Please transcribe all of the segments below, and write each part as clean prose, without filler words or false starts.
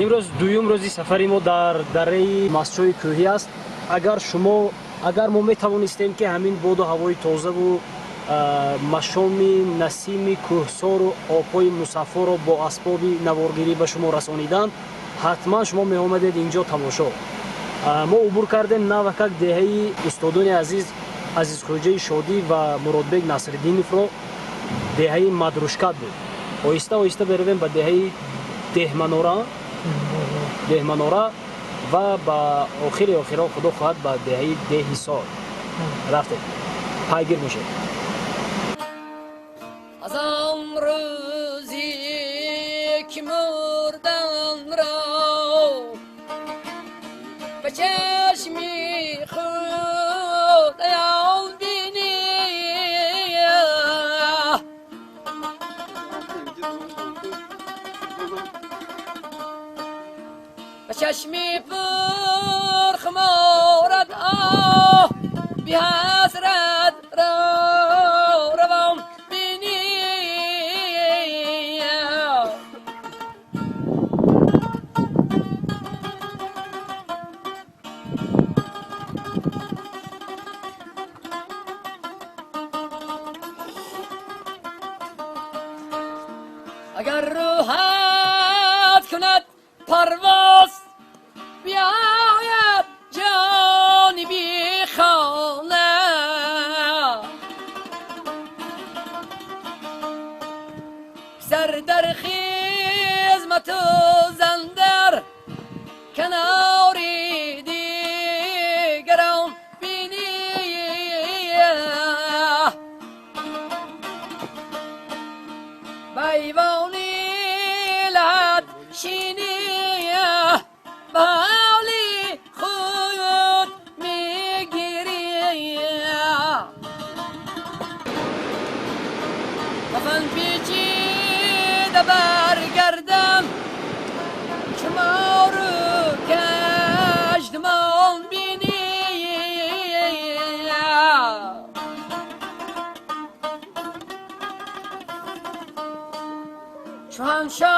Имрӯз дуюм рӯзи сафари мо дар дараи Мастчои кӯҳӣ аст. Агар шумо, агар мо метавонистем, ки ҳамин боду ҳавои тозаву машоми насими кӯҳсору обҳои мусаффоро бо асбоби наворгирӣ ба шумо расонидан, ҳатман шумо меомадед инҷо тамошо. Мо убур кардем навакак деҳаи устодони азиз Азизхӯҷаи Шодӣ ва Муродбек Насриддиновро, деҳаи Мадрушкат буд. Оҳиста оҳиста беравем ба деҳаи Деҳманора, Деҳманора ва ба охири охиро, худо хоҳад, ба деҳаи Деҳисор рафтем. Пайгир бошед. Аз он рӯзе ки мурдан ро ба чашми худ аён бинӣ, ба чашми пурхуморат оҳ биҳасрат ро равон бинӣ. Агар рӯҳат кунад парвоз, биёяд ҷониби хона, сар дар хизмату зан дар канори дигарон бинӣ. Ба айвони лаҳд шинӣ, ба ҳоли худ мегирӣ. Кафан печида баргардам, чу мору каждумон бинӣ. Чу ҳамшо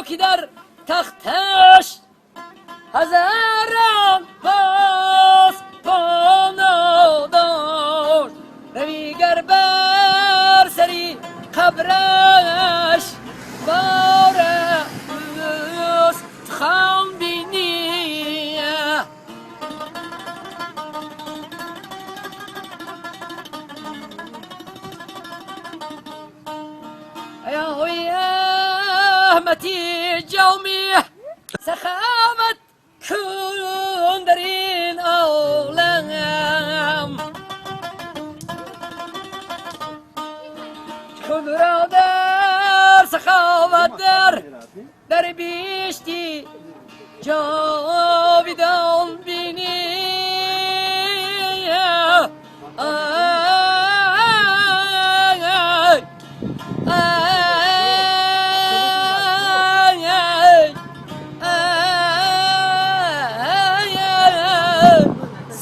ки дар тахташ ҳазарон посбоно дошт, равӣ гар бар сари қабраш, бора устухон бинӣ. Аҳмати ҷомӣ, саховат кун дар ин олам, худро дар саховат дар бишти ҷовидон бинӣ. Ай, ай, ай, ай, ай,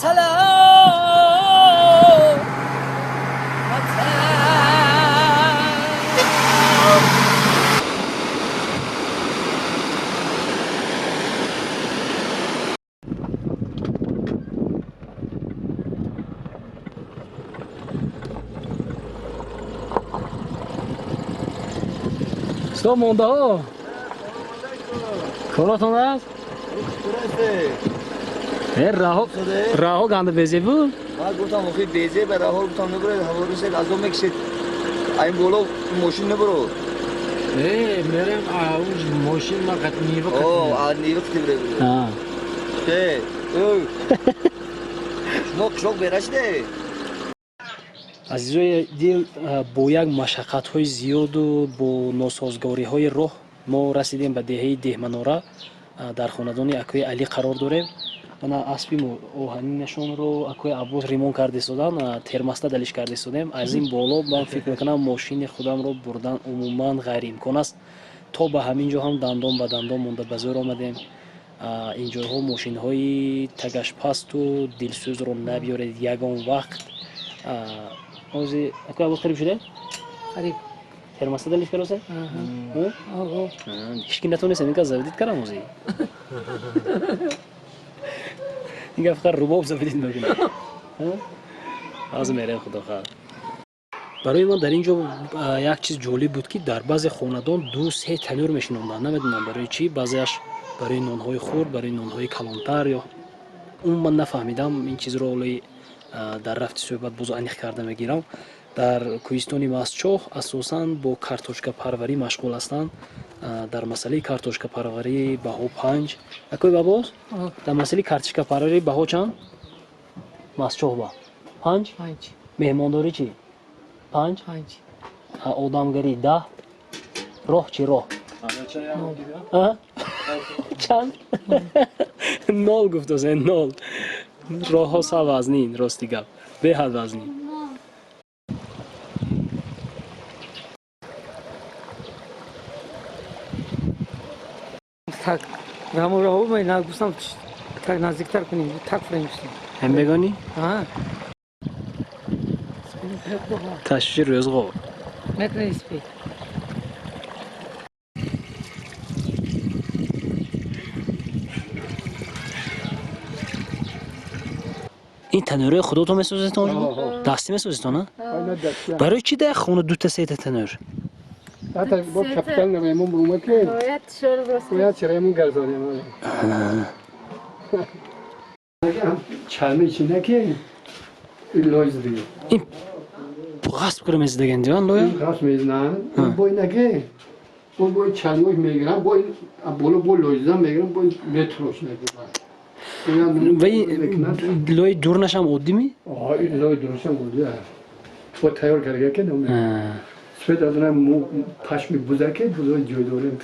салом ватан. Стоп, мондаҳо, коротон аст? Э, раҳо, раҳо ганда безеб буд. Ман гуфтам, охи, безе ба раҳо гуфтам, набуред, ҳаворисек азоб мекашед, айн боло мошин набурод. Э, мерем, уж мошин ма қат нива. О, а нива қити бире. Э, шумо қишлоқ берашде. Азизои дил, бо як машаққатҳои зиёду бо носозгориҳои роҳ мо расидем ба деҳаи Деҳманора. Дар хонадони акои Алӣ қарор дорем. Мана аспи оҳанинашонро акои Аббос ремонт карда истодан, термоста далиш карда истодем. Аз ин боло ман фикр мекунам, мошини худамро бурдан умуман ғайриимкон аст. То ба ҳамин ҷо ҳам дандон ба дандон монда ба зӯр омадем. Ин ҷойҳо мошинҳои тагашпасту дилсӯзро набиёред ягон вақт. Ози акои Аббос қариб шуде? Қариб. Термоста лифт каросе? Ҳички натонест ҳамин заведить кардам ози. Ин гап фақат рубоб заведить мекунад. Ҳозир мерем, худо хоҳад. Барои ман дар ин ҷо як чиз ҷолиб буд, ки дар баъзе хонадон ду се танӯр мешинонданд. Намедонам барои чӣ, баъзеаш барои нонҳои хурд, барои нонҳои калонтар ё умуман нафаҳмидам ин чизро. Олои дар рафти суҳбат боз аниқ карда мегирам. Дар кӯҳистони Мастчоҳ асосан бо картошкапарварӣ машғул ҳастанд. Дар масъалаи картошкапарварӣ баҳо панҷ. Акои бабоз, дар масъалаи картошкапарварӣ баҳо чанд? Мастчоҳ ба панҷ? Меҳмондорӣ чӣ? Панҷ? Одамгарӣ 10. Роҳ чӣ, роҳ? Чанд? Нол гуфтозе, нол. Роҳҳо са вазнин, рости гап. Беҳад вазнин. Так, рамо раҳо май нагустам, так наздиктар кунем, так фрем. Ҳам мегонӣ? Ҳа. Ташвиши рӯзғор. Мекунӣ спид. Ин танӯрои худотон месозетон? Дастӣ месозетон, а? Барои чӣ дар хона дута сета танӯр? Бо капитал намемон бурума ки бояд чираемон гарзонем. Чалми чина ки лоиз диги. Ин ғасб кара мезидаген диван лоя? Ғасб мезинанд. Бо инаки бо чалмош мегирам, бо боло бо лоиза мегирам, бо метрош мегирам. Ва лои дурнашам оддӣ ми? Лои дурнашам оддӣ. Бо тайёр карда ки свет аз мо пашми бузаке бузои ҷой дорем.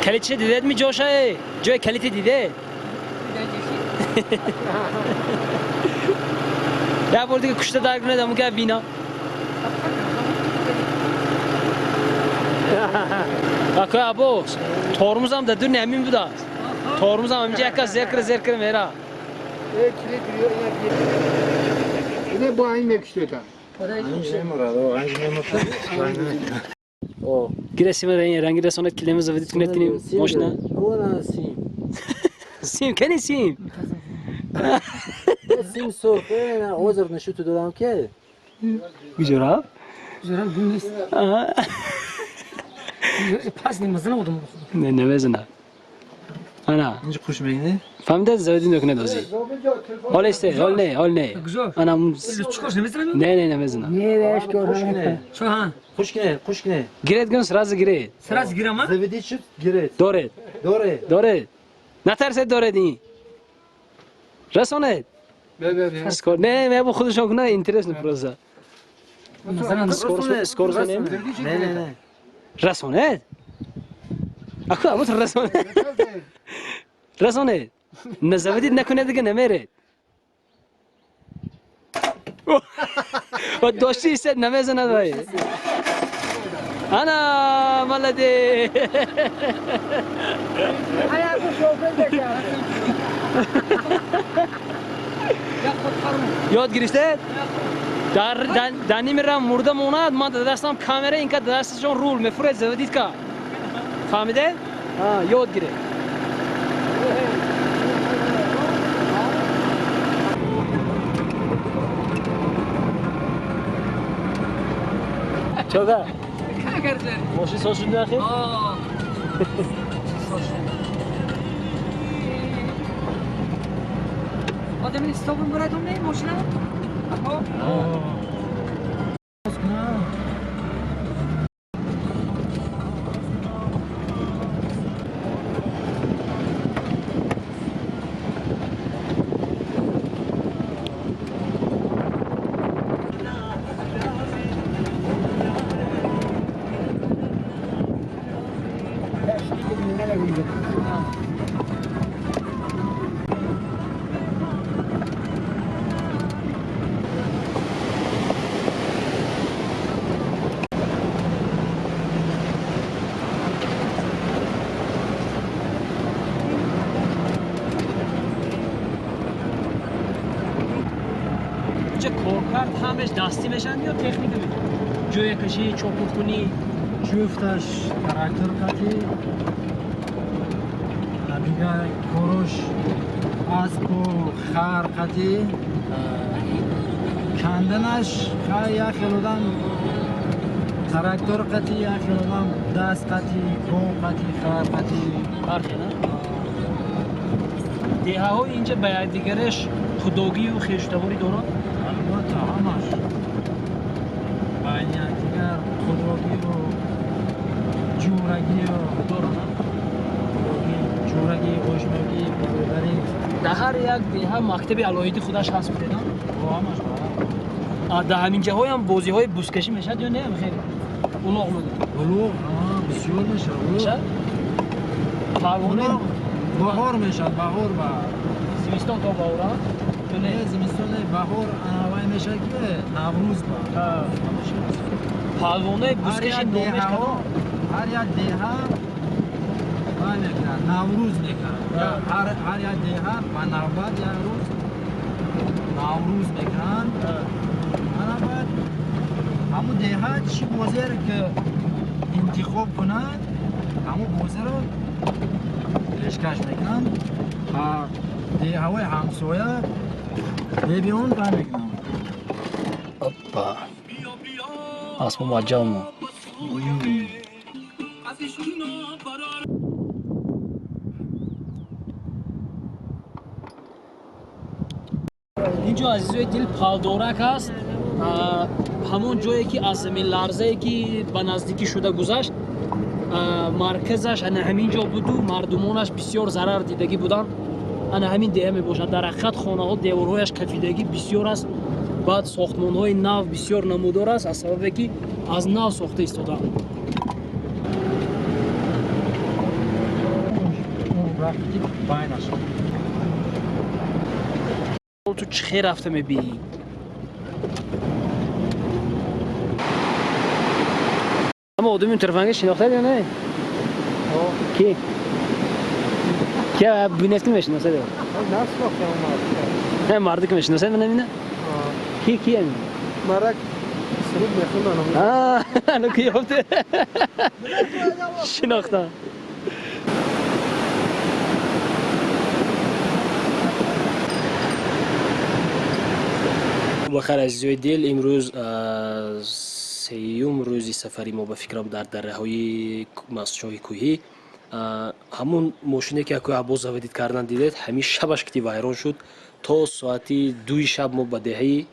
Калитча дидед ми ҷошае? Ҷои калити дидед? Як бор дига кушта дар кунед, амука бина. Акои Аббос, тормузам дар дуни ҳамин будааст. Тормузам ҳаминҷа яка зер кара, зер кара мера. Ине бо айн мекуштета. Гире сима ранги расонад, килема заводить кунед кинем мошина. Сим, кани сим? Сим сурх, ҳозир нишон додам ки. Куҷо рафт? Куҷо рафт гум нест. Пас намезанам одам. Не, намезанад. Ана. Инҷо хуш мегини? Фаҳмидед, заводить мекунед ози. Ҳол исте, ҳол не, ҳол не. Ана. Чикош намезанам? Не, не, намезанам. Не, не, Чо ҳа? Хуш кине, хуш кине. Гиред гун, сразу гиред. Сразу гирам, а? Заведить шуд, гиред. Доред. Доред. Доред. Натарсед, доред ин. Расонед. Скор, не, не, бо худашон кунад, интересно просто. Скорость не? Не, не, не. Расонед. Аку, абут расонед. Расонед. Не заведить накунед дига намеред. Ва дошти истед намезанад вай. Ана, молодец. Ёд гирифтед? Дар ними рам мурда монад, ман дар дастам камера, инка дар дасташон рул мефуред, заводить ка. Фаҳмидед? Ёд гиред. Чока? Мошин соз шуд нахи? Одам истобун бурадум не мошина? Инҷа коркард ҳамеш дастӣ мешаванд ё техника мешавад? Ҷӯякашӣ, чопуркунӣ? Ҷуфташ трактор қати, дигар корош аспу хар қати, канданаш хай як хел одам трактор қати, як хел одам даст қати, гов қати, хар қати. Ҳар хел, деҳаҳои инҷа ба якдигараш худогию хештаворӣ доранд? Албатта, ҳамаш байни якдигар худогию ҷӯрагию доранд. Ҷӯрагӣ, ошногӣ, бародарӣ. Дар ҳар як деҳа мактаби алоҳиди худаш ҳаст будеда? Ҳамаш. Дар ҳамин ҷаҳоям бозиҳои бузкашӣ мешавад ё не? Хел улоғ мегӯянд. Улоғ бисёр мешавад. Парвона. Баҳор мешавад, баҳор ба зимистон то баҳора? Не, зимистон не, баҳор вай мешавад ки Наврӯз ба. Палвонаи бузкашӣ номеш кадом? Ҳар як деҳа вай мекунад, Наврӯз мекунад. Ҳар як деҳа ба навбат як рӯз Наврӯз мекунанд. Ана баъд ҳамун деҳа чӣ бозиеро ки интихоб кунад, ҳамун бозиро пешкаш мекунанд. Деҳаҳои ҳамсоя бебиён вай мекунанд. Опа, асбо маҷалмо. Инҷо, азизои дил, Палдорак аст, ҳамон ҷое ки аз заминларзае ки ба наздикӣ шуда гузашт, марказаш ана ҳамин ҷо буду мардумонаш бисёр зарар дидагӣ буданд. Ана ҳамин деҳа мебошад. Дар ҳақиқат хонаҳо деворҳояш кафидагӣ бисёр аст, баъд сохтмонҳои нав бисёр намудор аст, аз сабабе ки аз нав сохта истодаанд. Ту чӣ хел рафта мебинӣ? Ама одами тарафанга шинохтад ё не? Ки? Ки бинефти мешиносад? Не, марди ки мешиносад мана мина? Ки ки ами? Марак суруд мехондан. А, ну ки ёфте? Шинохтам. Бахайр, азизои дил, имрӯз сеюм рӯзи сафари мо ба фикрам дар дарраҳои мастчоҳи кӯҳӣ. Ҳамун мошине ки акои Аббос заводить кардан дидед, ҳамин шабаш ки вайрон шуд, то соати 2 шаб мо ба деҳаи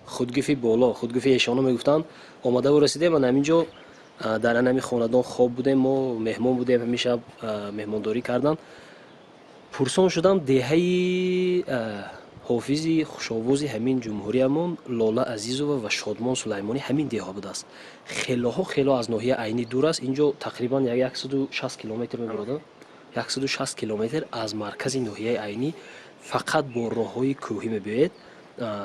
Худгифи боло, Худгифи эшоно мегуфтанд, омадаву расидем. Ана ҳамин ҷо дар ана ҳамин хонадон хоб будем, мо меҳмон будем, ҳамин шаб меҳмондорӣ карданд. Пурсон шудам, деҳаи ҳофизи хушовози ҳамин ҷумҳуриямон Лола Азизова ва Шодмон Сулаймонӣ ҳамин деҳа будааст. Хелоҳо хело аз ноҳия Айнӣ дур аст. Инҷо тақрибан 160 километр мебурад, 160 километр аз маркази ноҳияи Айнӣ фақат бо роҳҳои кӯҳӣ мебиёед.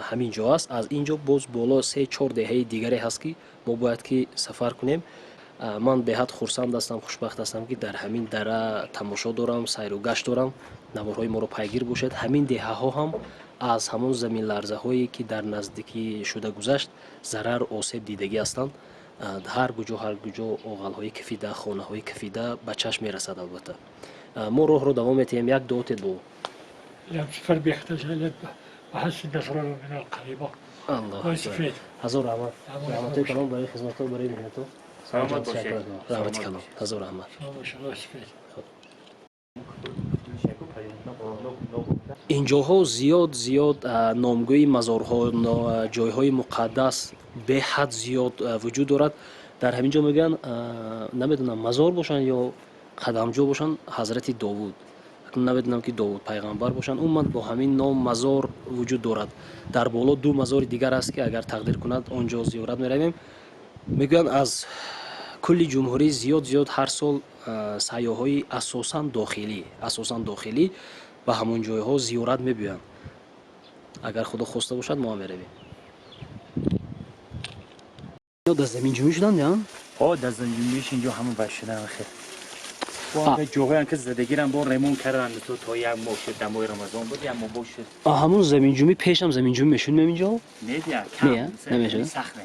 Ҳамин ҷо аст. Аз ин ҷо боз боло 3-4 деҳаи дигаре ҳаст ки мо бояд ки сафар кунем. Ман беҳад хурсанд ҳастам, хушбахт ҳастам ки дар ҳамин дара тамошо дорам, сайру гашт дорам. Наворҳои моро пайгир бошед. Ҳамин деҳаҳо ҳам аз ҳамон заминларзаҳое ки дар наздикӣ шуда гузашт зарару осеб дидагӣ ҳастанд. Ҳар куҷо, ҳар куҷо оғалҳои кафида, хонаҳои кафида ба чашм мерасад. Албатта, мо роҳро давом метиҳем. Як дуо тед бо. سفر بيحتاج إلى بحس النصر من القريبة. Аллоҳ ҳазор раҳмат, раҳматои калон барои хизматҳо, барои меҳнатҳо. Саломат бошед. Раҳмати калон, ҳазор раҳмат. Инҷоҳо зиёд зиёд номгӯи мазорҳо, ҷойҳои муқаддас беҳад зиёд вуҷуд дорад. Дар ҳамин ҷо мегӯянд, намедонам мазор бошанд ё қадамҷо бошанд, ҳазрати Довуд. Намедонам ки Довуд пайғамбар бошанд, умуман бо ҳамин ном мазор вуҷуд дорад. Дар боло ду мазори дигар аст ки агар тақдир кунад он ҷо зиёрат меравем. Мегӯянд аз кулли ҷумҳурӣ зиёд зиёд ҳар сол сайёҳҳои асосан дохилӣ, асосан дохилӣ ба ҳамон ҷойҳо зиёрат мебиёянд. Агар Худо хоста бошад, мо ҳам меравем. Дар заминҷунбӣ шуданд, я? О, дар заминҷунбиш инҷо ҳама вай шудан хел. ҷоҳоян ки задагирам бо ремон карданд, то як моҳ шуд, дамои Рамазон буд, як моҳ бош шуд. Ҳамун заминҷумӣ пешам заминҷумӣ мешуд меминҷо? Не, дия, не, намешуд. Сахт не.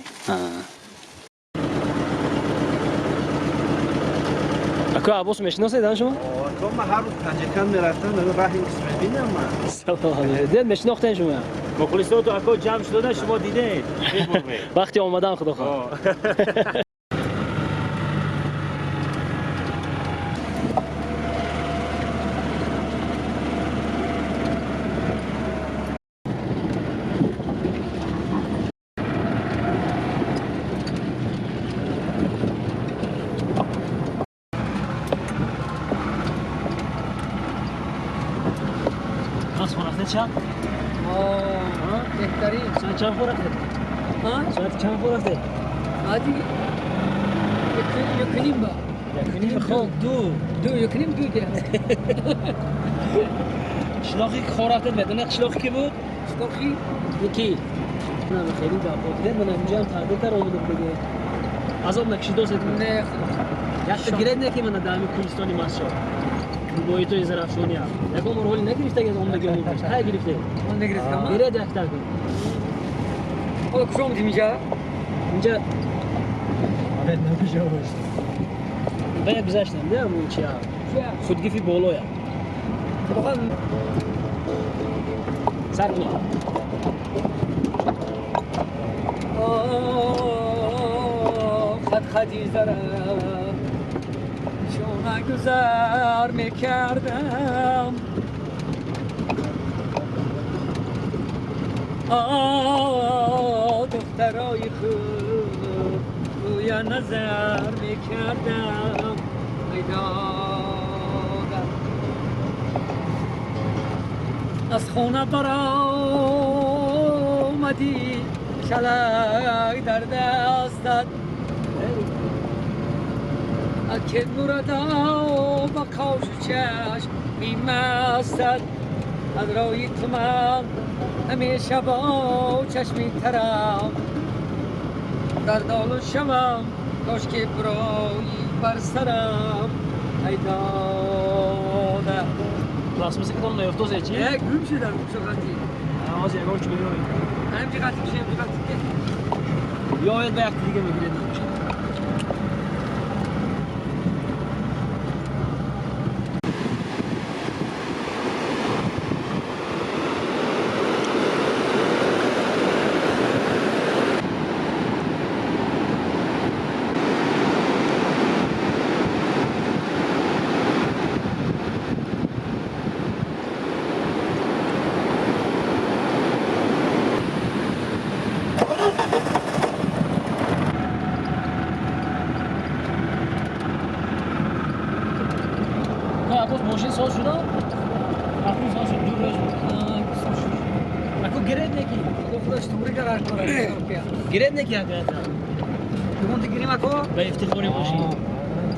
Ака Аббос мешиносед ан шумо? То ман ҳар рӯз Панҷакент мерафтам, раҳ ин қисм мебинам ман. Салом алейкум. Дед мешинохтен шумо? Мухлисоту ако ҷамъ шуда, шумо дидед. Вақти омадан худо хоҳад. چند؟ بهترین. ساعت چند خور رفته؟ ساعت چند خور رفته؟ عادی 1:30 با 1:30 خب دو 1:30 دو دیگه. قشلاقی که خور رفته بدون قشلاقی کی بود؟ قشلاقی یکی نه خیلی دعوا دیدن من اینجا هم تغییر کار اومده بگه عذاب نکشید دوست نه یک گرد نه که من دامی کوهستانی مسجد рубоитои Зарафшония ягон бор ҳоли нагирифта аз омдаги омӯзиш ҳа гирифте он нагирифтам гиред яктар кун. Ҳола куҷо омадем инҷа? Инҷа ба як гузаштем да ҳамун чия худгифи болоя сар кунед. Хат хати зарам шона гузар мекардам, духтарои хуб гӯя назар мекардам. Айдодам аз хона баромадӣ, шалак дар дастат, که مردا با کاش چشم میمستد. از رای تو من همیشه با چشمی ترم در دال و شمم، کاش که برایی بر سرم. ای داده пластмасса ки там наёфтозе чи? Э, гум шуда, гум шуд қати. Ҳозир ягон чи меёбед. Ҳамҷи қати меши, ҳамҷи қати. Ёед ба якти дига мегиред. Мошин соз шуда? Акун соз шуд, ду рӯз буд. Аку гиред неки? Худо худаш тури гараж дорад. Гиред неки акаята? Дугон дигирим аку? Ба ифтихори мошин.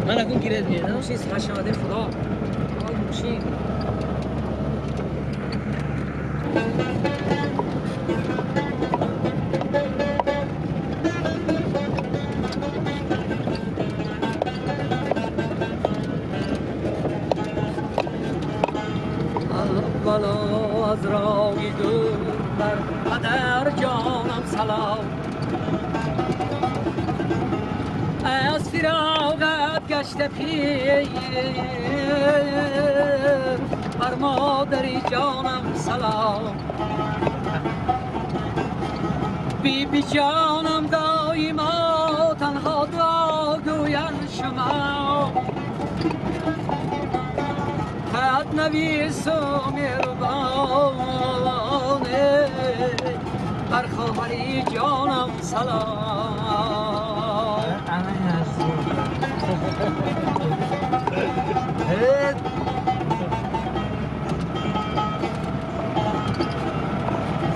Ман акун гиред меедам. Мошин сахашаваде худо. Мошин. از رای دور بر پدر جانم سلام، از فراقت گشته پیر بر مادری جانم سلام. بی بی جانم دایما تنها دعا گوین شما، خط نویس و مهربانه بر خواهری جانم سلام.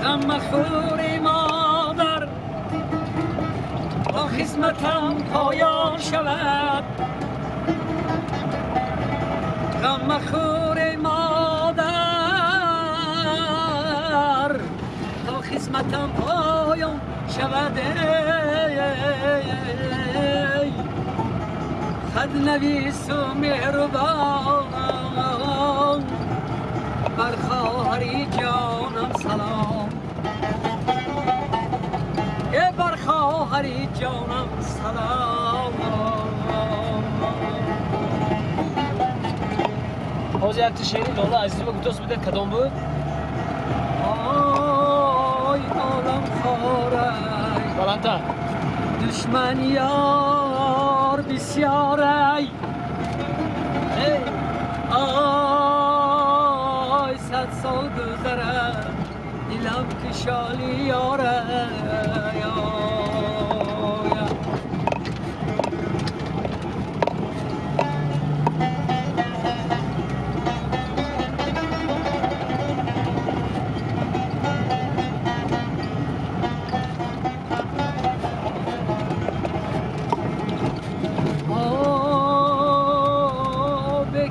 غم مخور مادر با خدمتم پایان شود، غم مخور مادر تا خدمتم پایان شود. خد نویس و مهربان بر خواهری جانم سلام ای بر خواهری جانم سلام. ҳозир якта шеъри Лола Азизова гуфтост буда, кадом буд? Ой олам хорай, баландтар. Душман ёр бисёрай, ой 100 сол гузарад дилам кишоли ёрай.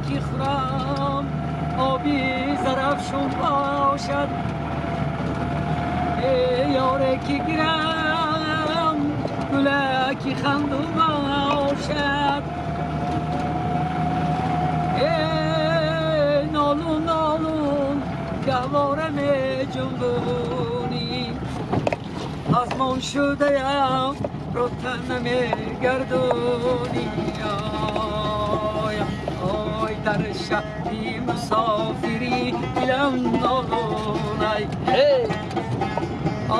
Ки хӯрам оби Зарафшон бошад, ёре ки гирам гулаки ханду бошад. Нолун нолун гаҳвора меҷунбонӣ, азмон шудаям рота намегардонӣ. Ой дар шаҳри мусофирӣ дилам нолунай,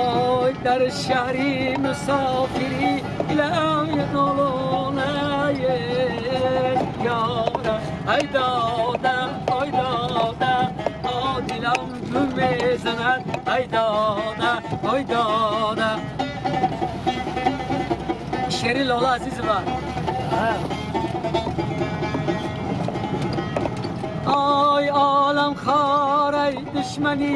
ой дар шаҳри мусофирӣ дилам нолунай. Ёра ай дода, ой дода, о дилам ду мезанад, ай дода, ой дода. Шеъри Лола Азизова. Ой олам хорай, душмани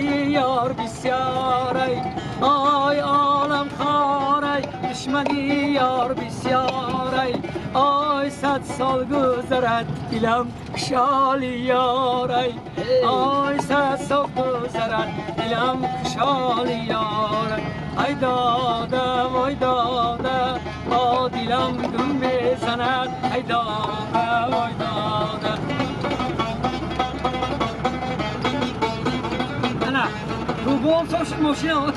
ёр бисёрай, ой олам хорай, душмани ёр бисёрай. Ой 100 сол гузарад дилам кушоли ёрай, ой 100 сол гузарад дилам кушоли ёрай. Ай дода, ой дода, о дилам гум мезанад, ай дода, ой дода. Рубом сошид мошинам.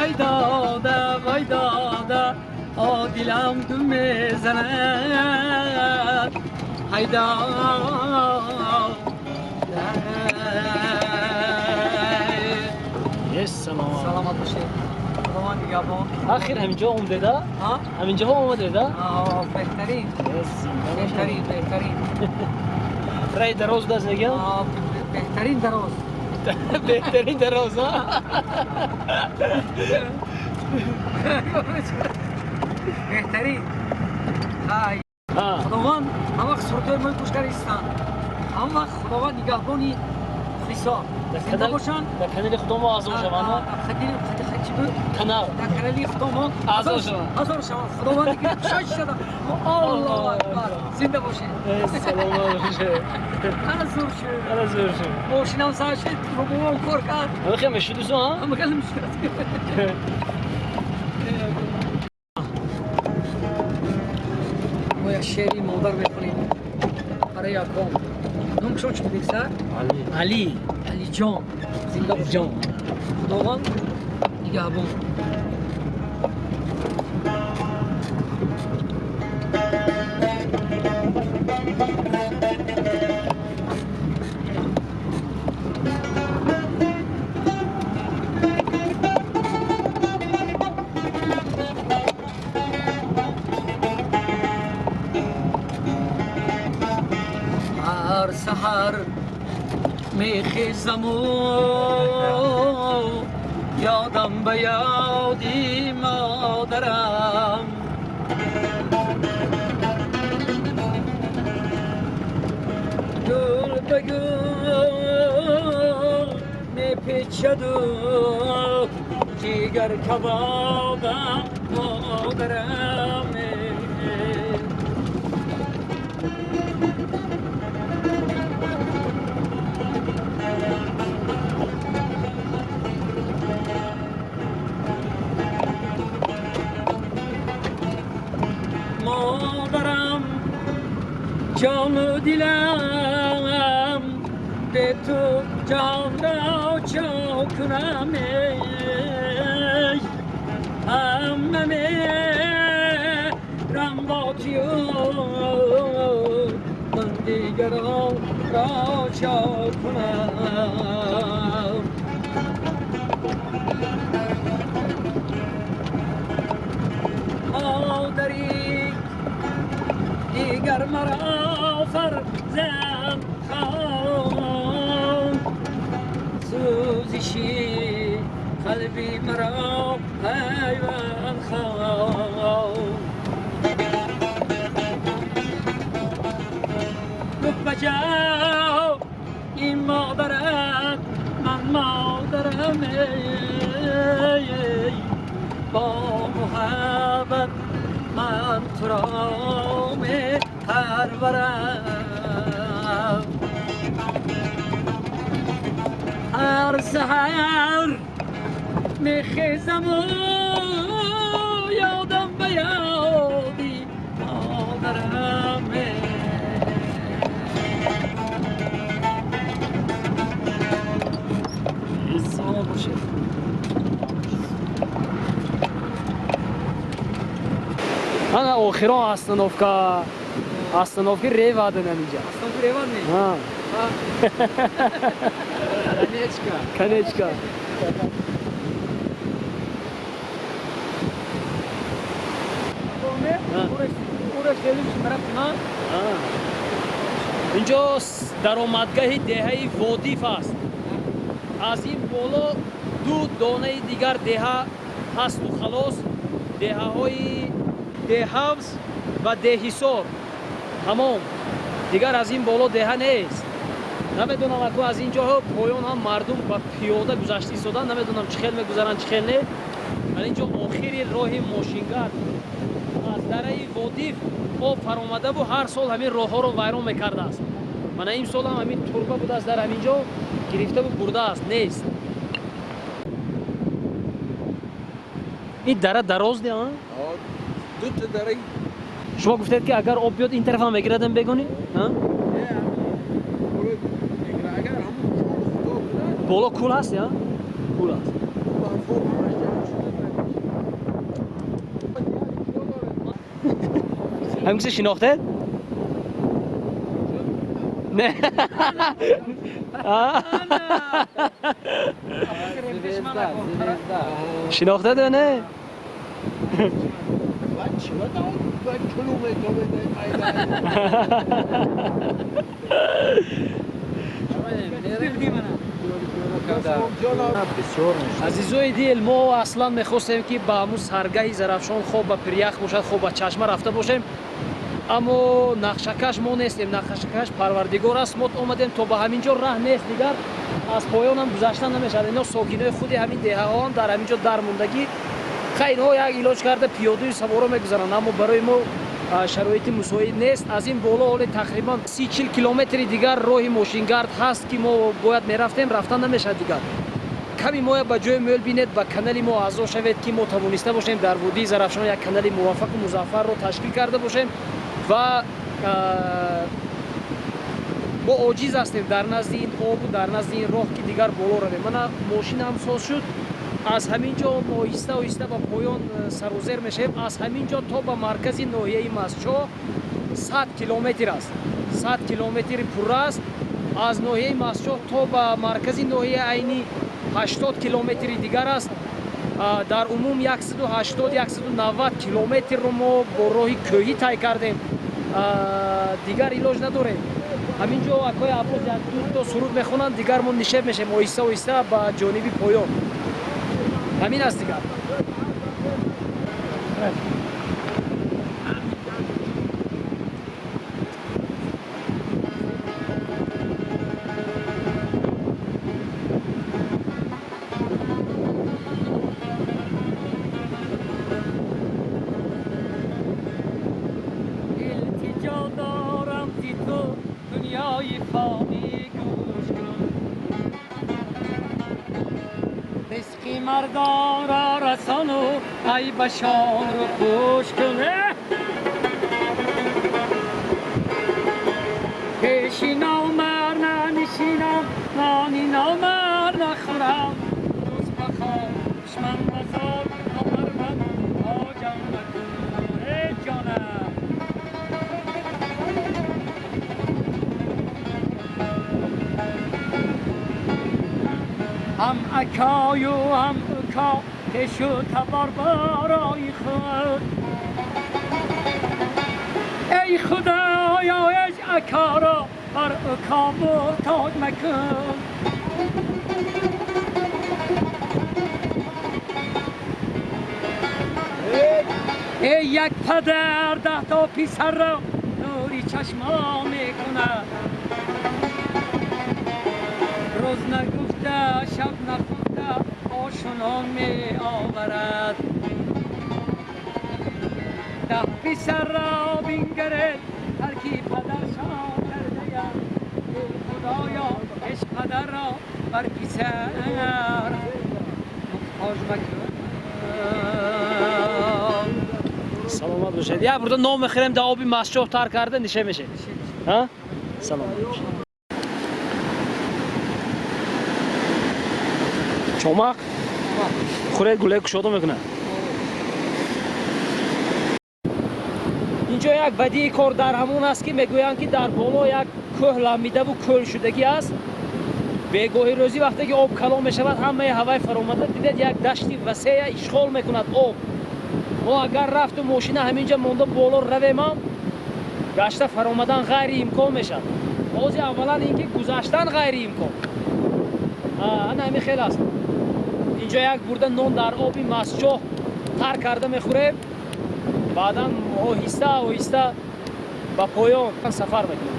Ай дода, вай дода, о дилам дум мезанад, ай дода. Саломат бошед, худованд нигаҳбон. Ахир ҳаминҷо омадеда? Ҳаминҷоҳо омадеда? Беҳтарин, беҳтарин, беҳтарин. Раи дароз будааст мегӯям? Беҳтарин дароз. Беҳтарин дароз, беҳтарин. Худованд ҳама вақт сурудҳои мои гӯш карда истанд, ҳама вақт Худованд нигаҳбони мухлисо зинда бошанд. Дар канали худомо аъзо шаванд. Чӣ буд? Канал. Дар канали худомо аъзо шаванд. Аъзо шаванд. Худованд шаш шада. Аллоҳу акбар. Зинда бошед. Саломат бошед. Ана зур шуд. Ана зур шуд. Мошинам сар шуд, рубовам кор кард. Ҳама мешудусу, ҳа? Ҳама хеле мешуд. Мо як шеъри модар мехонем барои аком. Номашон чӣ буд, сар? Али. Алиҷон. Зинда бошед. Худованд нигаҳбон. ҳар саҳар мехезаму ёдам ба ёди модарам, гул ба гул мепечаду ҷигар кабобам модарам. Модарам Ҷону дилам бе ту ҷонро чо кунам, эй ҳама меҳрам бо тую, ман дигарон ро чо кунам. Модари дигар маро фарзанд хон, сӯзиши қалби маро пайванд хон. Гуфт бача ин модарат, ман модарам, эй бо муҳаббат ман туро мепарварам. Ҳар саҳар мехезаму ёдам ба ёди модарам. Саломат бошед. Ана охирон остановка, остановки Реваден ҳаминҷа. Остановки Ревад не? Ҳа. Конечка. Конечка. Инҷо даромадгаҳи деҳаи Водиф аст. Аз ин боло ду донаи дигар деҳа ҳасту халос, деҳаҳои Деҳавз ва Деҳисор. Тамом, дигар аз ин боло деҳа нест. Намедонам аку аз ин ҷоҳо поён ҳам мардум ба пиёда гузашта истодан, намедонам чӣ хел мегузаранд, чӣ хел не. Вале ин ҷо охири роҳи мошингард аз дараи Водиф об фаромадаву ҳар сол ҳамин роҳҳоро вайрон мекардааст. Мана имсол ҳам ҳамин турба будааст, дар ҳамин ҷо гирифтаву бурдааст, нест. Ин дара дароз не? Дута дара. Шумо гуфтед, ки агар об биёд, ин тарафам мегирадам, бегонӣ? Агар ҳамун худо кунад. Боло кӯл ҳаст, я кӯл аст. Барфо ҳамаш ҷамъ шуда. Ҳамин киса шинохтед? Не. Шинохтед ё не? Азизои дил, мо аслан мехостем, ки ба ҳамун саргаҳи Зарафшон, хоб ба пирях бошад, хоб ба чашма рафта бошем, аммо нақшакаш мо нестем, нақшакаш Парвардигор аст. Мо омадем то ба ҳамин ҷо, раҳ нест, дигар аз поёнам гузаштан намешавад. Ино сокинои худи ҳамин деҳаҳоам дар ҳамин ҷо дармондагӣ. Хай, инҳо як илоҷ карда пиёдаю саворо мегузаранд, аммо барои мо шароити мусоид нест. Аз ин боло ҳоле тақрибан 30-40 километри дигар роҳи мошингард ҳаст, ки мо бояд мерафтем, рафтан намешавад дигар. Ками моя ба ҷои мӯл бинед, ба канали мо аъзо шавед, ки мо тавониста бошем дар водии Зарафшон як канали муваффақу музаффарро ташкил карда бошем. Ва мо оҷиз ҳастем дар назди ин обу дар назди ин роҳ, ки дигар боло равем. Мана мошинам соз шуд. Аз ҳамин ҷо мо оҳиста оҳиста ба поён сарозер мешавем. Аз ҳамин ҷо то ба маркази ноҳияи Мастчоҳ 100 километр аст, 100 километри пурра аст. Аз ноҳияи Мастчоҳ то ба маркази ноҳияи Айнӣ 80 километри дигар аст. Дар умум 180-190 километрро мо бо роҳи кӯҳӣ тай кардем. Дигар илоҷ надорем. Ҳамин ҷо акои Аббос як дуто суруд мехонанд, дигар мо нишеб мешавем оҳиста оҳиста ба ҷониби поён. Ҳамин аст дигар. Илтиҷо дорам зи ту, дунёи фонӣ, гӯш кун. Ризқи мардонро расону айбашонро пӯш кун. Пеши номар нанишинам, нони номар нахӯрам. Рӯз бахор, душман базор, номармад тоҷам макун. Эй ҷонам! Ҳам акаю ҳам ука пешу табор барои худ. Эй Худоё, эй акаро бар ука муҳтоҷ макун. Эй як падар 10 та писарро нури чашмо мекунад. Рӯз нагуфта, шаб нахуфта ошунон меоварад. 10 писарро бингаред, ҳар ки падаршон кардаяд. Эй Худоё, ҳеҷ падарро бар писар муҳтоҷ макун. Саломат бошед. Як бурда нон мехӯрем, дар оби масчоҳ тар карда ниша мешед. Ҳа? Саломат бошед. Чомақ хӯред, гуле кушода мекунад. Инҷо як бадии кор дар ҳамон аст, ки мегӯянд, ки дар боло як кӯҳ ламидаву кӯл шудагӣ аст. Бегоҳи рӯзӣ вақте ки об калон мешавад, ҳамаи ҳавай фаромада, дидед, як дашти васея ишғол мекунад об. Мо агар рафту мошина ҳаминҷа монда боло равемам, гашта фаромадан ғайриимкон мешавад. Бози аввалан ин ки гузаштан ғайриимкон. Ана ҳамин хел аст. Инҷо як бурда нон дар оби масчоҳ тар карда мехӯрем, баъдан оҳиста оҳиста ба поён сафар мекунем.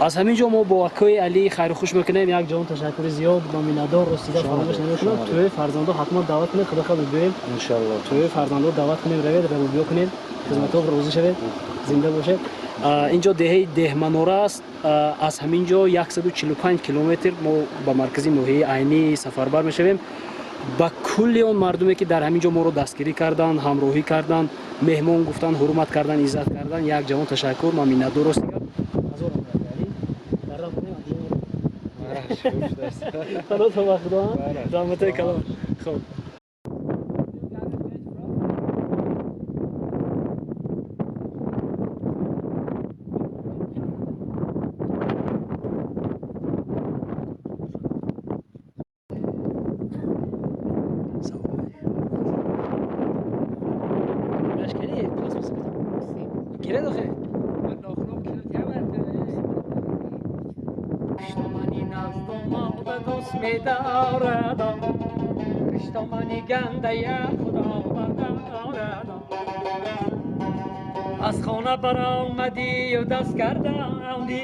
Аз ҳамин ҷо мо бо акои Алӣ хайрухуш мекунем. Як ҷавон ташаккури зиёд ба миннатдор, ростида фаромӯш намекунам. Тӯи фарзандо ҳатман даъват кунед, худо хоҳад биёем. Иншаллоҳ. Тӯи фарзандо даъват кунем, равед, рабубиё кунед, хизматҳо розӣ шавед, зинда бошед. Инҷо деҳаи Деҳманора аст. Аз ҳамин ҷо 145 километр мо ба маркази ноҳияи Айнӣ сафарбар мешавем. Ба кулли он мардуме, ки дар ҳамин ҷо моро дастгирӣ карданд, ҳамроҳӣ карданд, меҳмон гуфтанд, ҳурмат карданд, иззат карданд, як ҷавон ташаккур. Ман миннатдор, ростига. Худо ба Худо, раҳматои калон. Хуб. Аз хона баромадию даст кардамди,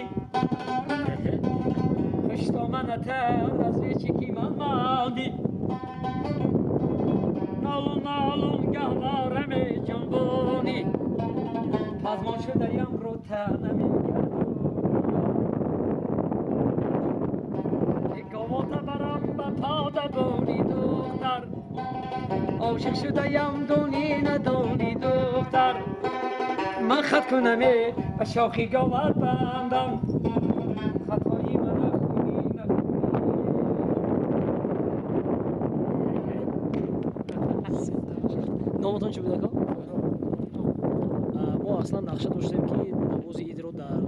хуштоманатар аз вечи ки ман манди. Налун налун гаҳвора меҷунбонӣ, пазмон шудаям рӯ та намегардонӣ. Говота барам ба подабони духтар, ошиқ шудаям дони надони духтар. Ман хат кунаме ба шохи говат бандам, хатҳои маро хуни нахӯрӣ. Номатон чӣ буд, ака? Мо аслан нақша доштем, ки намози идро дар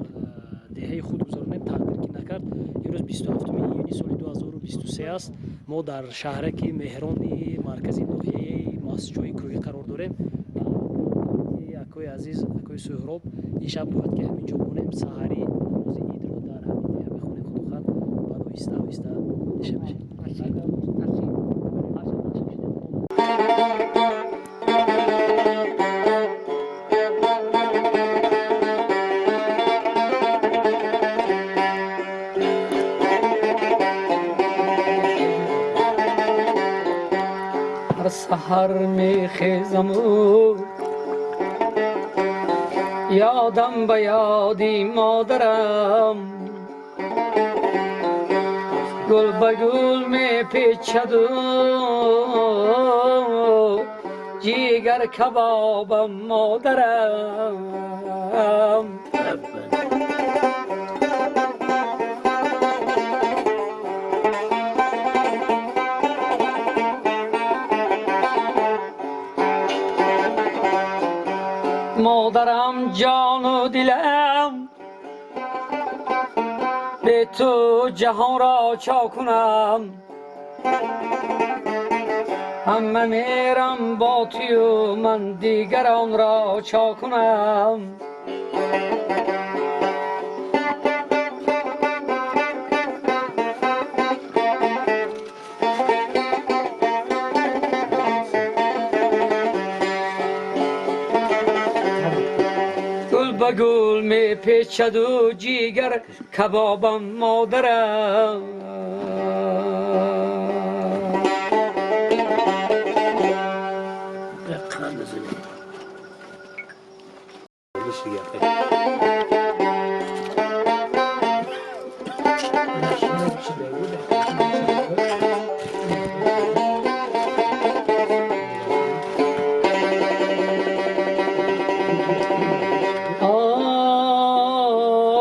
деҳаи худ гузаронем, тақдир ки накард. Имрӯз 27 июни соли 2023 аст. Мо дар шаҳраки Меҳрони маркази ноҳияи Масчоҳи кӯҳӣ қарор дорем. Акои азиз, акои Суҳроб, ин шаб бояд ки ҳамин ҷо монем, саҳари намози идро дар ҳамин деҳа мехонем, худохоҳад, баъд оҳиста оҳиста ниша мешем. Ҳар саҳар мехезаму ёдам ба ёди модарам, гул ба гул мепечаду ҷигар кабобам модарам. Модарам ҷону дилам, бе ту ҷаҳонро чо кунам, ҳама мерам бо тую ман дигаронро чо кунам. Гул ба гул мепечаду ҷигар кабобам модарам.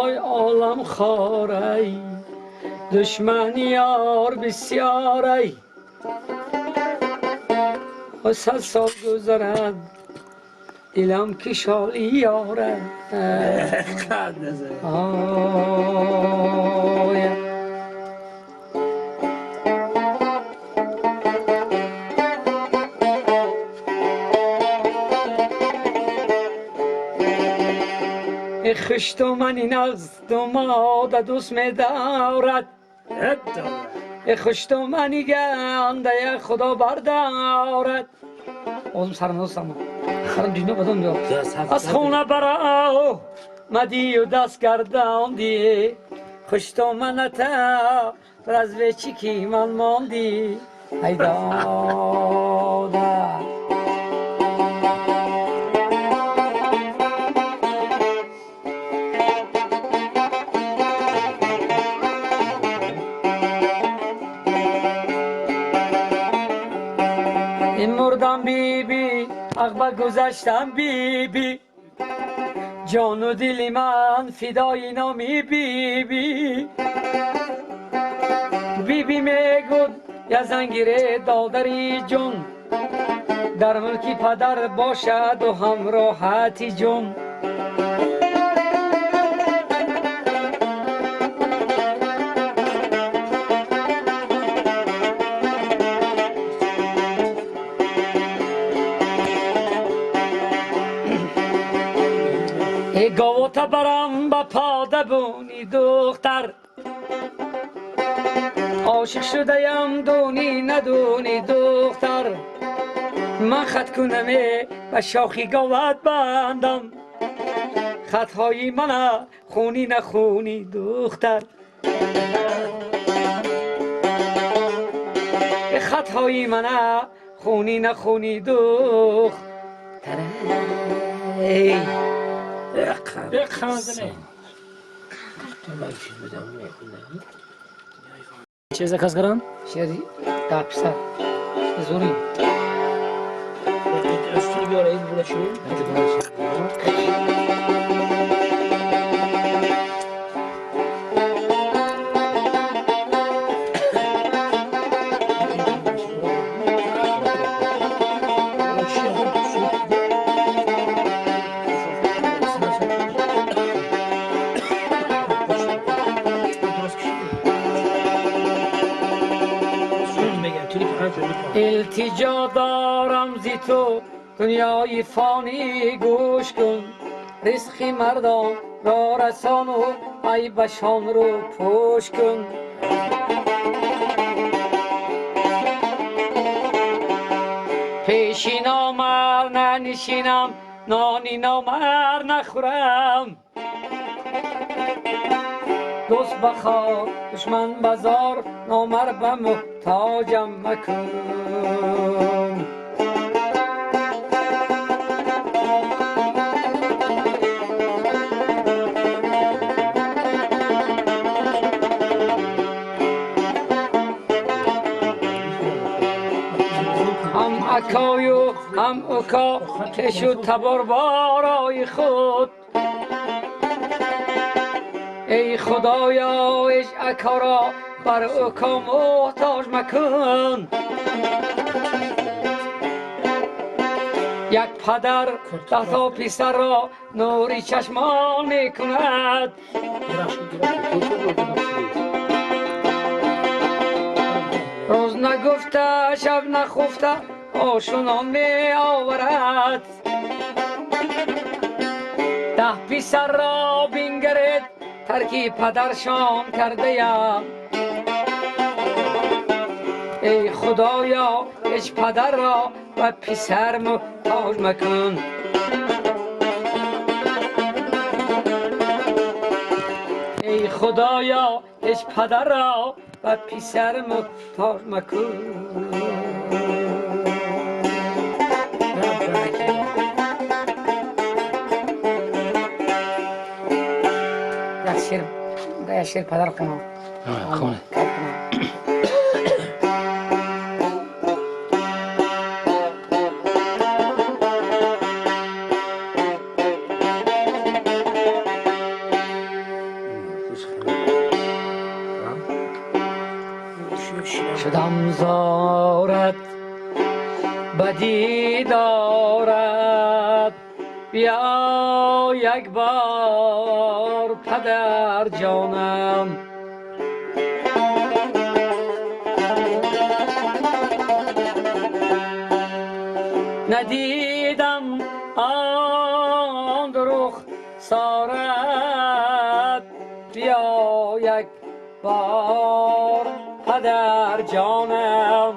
Ой олам хорай, душмани ёр бисёрай, сад сол гузарад дилам кишоли ёрад. Ой хуштумани нағз думода дӯст медорад, хуштумани гандая худо бардорад. Озм сарам достам, сарам дунё бадом ё аз хона баро мадию даст гардонди, хуштуманата разведчики ман монди. Айдода мурдам биби, ағба гузаштам биби, ҷону дили ман фидои номи биби. Биби мегуд я зангире додари ҷон, дар мулки падар бошаду ҳам роҳати ҷон. Говота барам ба подабони духтар, ошиқ шудаям дони надони духтар. Ман хат кунаме ба шохи говат бандам, хатҳои мана хуни нахуни духтар, хатҳои мана хуни нахуни духтар. Чиз заказ кардам? Шери дапса зури. Илтиҷо дорам зи ту дунёи фонӣ гӯш кун, ризқи мардонро расону айбашонро пӯш кун. Пеши номар нанишинам, нони номар нахӯрам, дӯст ба хор, душман ба зор, номар ба муҳтоҷам макун. Акою ҳам ука хешу табор барои худ. Эй Худоё, ҳеҷ акаро бар ука муҳтоҷ макун. Як падар 10 писарро нури чашмон мекунад. Рӯз нагуфта, шаб нахуфта ошунон меоварад. 10 писарро бингаред, тарки падаршон кардаям. Эй Худоё, ҳеҷ падарро ба писар муҳтоҷ макун. Эй Худоё, ҳеҷ падарро ба писар муҳтоҷ макун. Як шер падар хонам. Хонед. Шудам зорат ба дидорат, биё як бор падар ҷонам. Надидам он рух сорат, биё як бор падар ҷонам.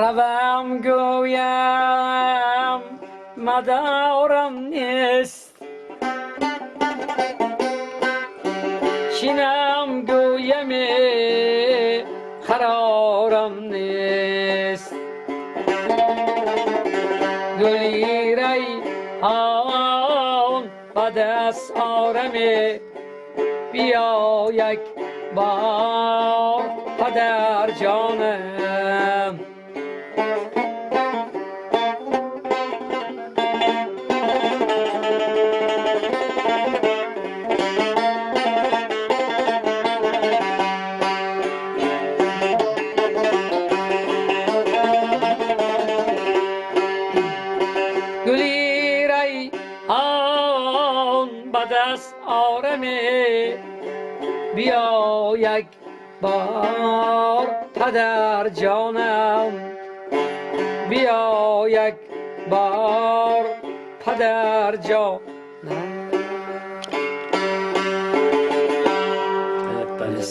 Равам гӯям мадорам нест, шинам гӯям қарорам нест. Гули райҳон ба даст ораме, биё як бор падар ҷонам. Гули райҳон ба даст ораме, биё як бор падар ҷонам. Биё як бор падар ҷонам.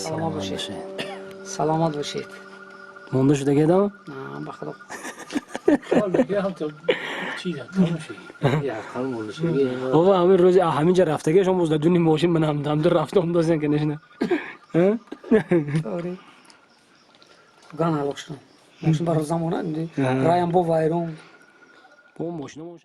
Саломат бошед. Саломат бошед. Монда шудагедам? На, ба Худо. Ова ҳамин рӯзи ҳаминҷа рафтагиашон боз дар дуни мошин ман ҳамдур рафта омдозем, конечно. Ори. Ган ҳалок шудам. Мошин баро замона раям бо вайрон. Бо мошина.